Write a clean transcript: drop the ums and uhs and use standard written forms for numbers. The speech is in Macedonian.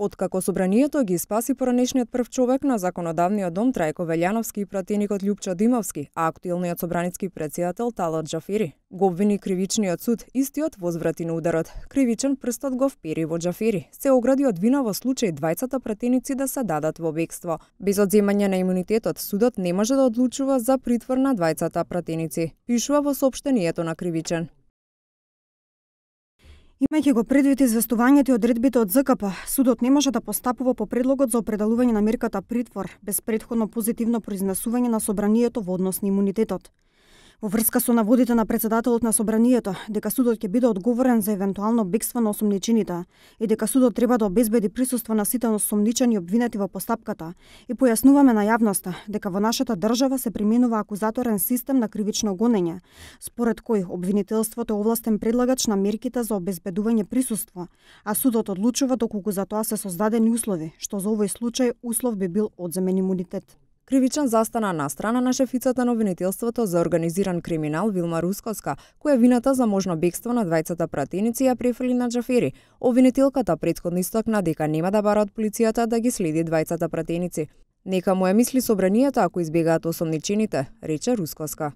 Откако собранието ги спаси поранешниот прв човек на законодавниот дом Трајко Велјановски и пратеникот Љупчо Димовски, а актуелниот собраницки претседател Талат Џафери го обвини кривичниот суд, истиот возврати на ударот. Кривичен прстот го впери во Џафери. Се огради од вина во случај двајцата пратеници да се дадат во бегство. Без одземање на имунитетот, судот не може да одлучува за притвор на двајцата пратеници, пишува во соопштението на Кривичен. Имајќи го предвид известувањето и одредбите од ЗКП, судот не може да постапува по предлогот за определување на мерката притвор без претходно позитивно произнесување на собранието во однос на имунитетот. Во врска со наводите на претседателот на собранието дека судот ќе биде одговорен за евентуално бегство на осомничените и дека судот треба да обезбеди присуство на сите осомничени обвинети во постапката, и појаснуваме на јавноста дека во нашата држава се применува акузаторен систем на кривично гонење, според кој обвинителството е овластен предлагач на мерките за обезбедување присуство, а судот одлучува доколку за тоа се создадени услови, што за овој случај услов би бил одземен имунитет. Кривичен застана на страна на шефицата на обвинителството за организиран криминал Вилма Русковска, која вината за можно бегство на двајцата пратеници ја префрли на Џафери. Обвинителката претходно истакна дека нема да бара од полицијата да ги следи двајцата пратеници. Нека му ја мисли собранието ако избегаат осомничените, рече Русковска.